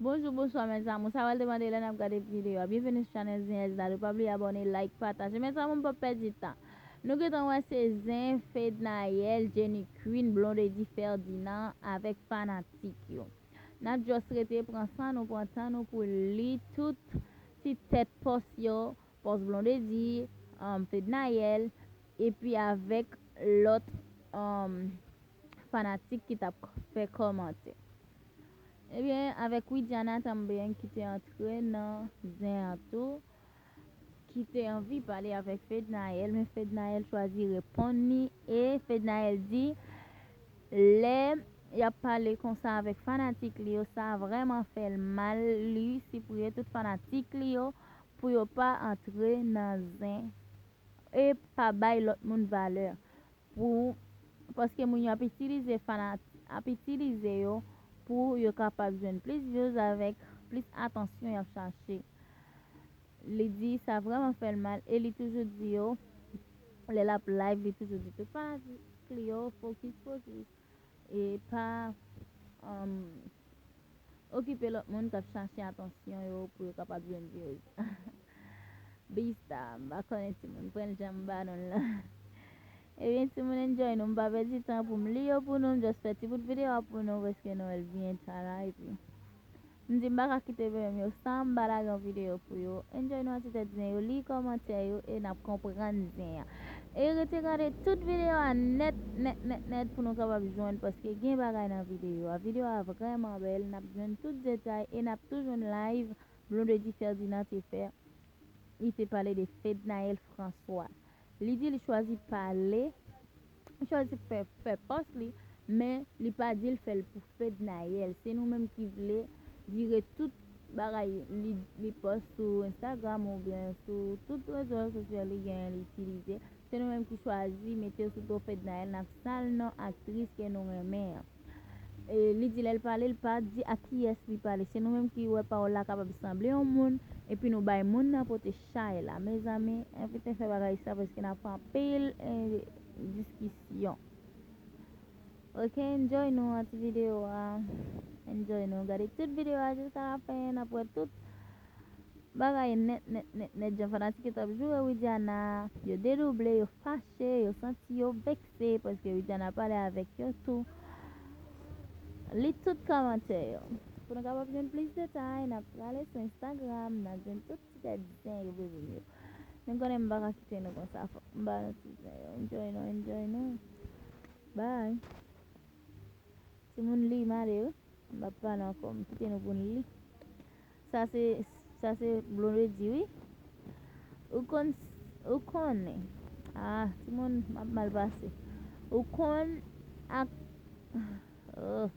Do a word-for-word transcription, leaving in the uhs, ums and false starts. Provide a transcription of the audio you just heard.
Bonjou, bonswa, mes amours. Sa pral depann de lè n ap gade videyo a. Byenveni sou chanèl Zen Èz la. Nou pa bliye abòne, like, pataje. Mes amours, m p ap pèdi tan. Nou gentan wè se zen Fednaelle, Jenny Queen, Blondedy Ferdinand avèk fanatik yo. N ap just rete pran san nou, pran tan nou pou li tout ti tèt pòs yo, pòs Blondedy, um, Fednaelle, epi avèk lòt, um, fanatik ki t ap fè kòmantè. Ebyen, avèk Widiana tanbyen ki te antre nan zen an tou, ki te anvi pale avèk Fednaelle, men Fednaelle chwazi reponn li, e Fednaelle di, lè y ap pale konsa avèk fanatik li yo, sa vrèman fè l mal, li sipriye tout fanatik li yo pou yo pa antre nan zen e pa bay lòt moun valè pou, paske moun yo ap itilize fanat-, ap itilize yo pou yo kapab jwenn plis views avèk plis atansyon y ap chache. Li di sa vrèman fè l mal e li toujou di yo, lè l ap live, li toujou di tout fanatik li yo, focus, focus, e pa, um, okipe lòt moun k ap chache atansyon yo pou yo kapab jwenn views. Bista, m pa konnen timoun pran l jan m ba nou l la. Ebyen, timoun, enjoy nou. M pa pèdi tan pou m li yo pou nou. M just fè ti bout videyo a pou nou, paske nou wè l byen ta la, epi m di m pa ka kite bebe m yo san m pa lage yon videyo pou yo. Enjoy nou a ti tèt zen yo, li kòmantè yo, e n ap konprann zen an. E rete gade tout videyo a nèt, nèt, nèt, nèt pou nou kapab jwenn, paske gen bagay nan videyo a. Videyo a vrèman bèl, n ap jwenn tout detay e n ap tou jwenn live Blondedy Ferdinand te fè. Li te pale de Fednaelle François. Li di li chwazi pale, li chwazi fè, fè pòs li, men li pa di l fè l pou Fednaelle. Se nou menm ki vle vire tout bagay li, li pòs sou Instagram oubyen sou tout rezo sosyal li genyen, li itilize. Se nou menm ki chwazi mete yo sou do Fednaelle, n ap sal non aktris ke nou renmen an. E li di lè l pale, l pa di a kiyès li pale. Se nou menm ki wè pawòl la kapab sanble yon moun, epi nou bay moun nan pote chay la. Mezanmi, evite fè bagay sa paske n ap fè anpil, eh, diskisyon. Ok, enjoy nou a ti videyo a. Enjoy nou. Gade tout videyo a jiska lafen, n ap wè tout bagay nèt, nèt, nèt, nèt. Jan fanatik yo t ap joure Widiana, yo dedouble, yo fache, yo santi yo vekse paske Widiana pale avèk yo tou. Li tout kòmantè yo. Pou nou kapab jwenn plis detay, n ap prale sou Instagram, n ap jwenn tout ti tèt zen yo, bebe m yo. Nou konnen m pa ka kite nou konsa, fòk m ba nou ti zen yo. Enjoy nou, enjoy nou. Bye. Timoun, li male wi. M p ap pale ankò, m kite nou pou n li. Sa se, sa se Blondedy wi. Ou konn, ou konnen. Ah, timoun, m ap mal pase. Ou konn ak, oh,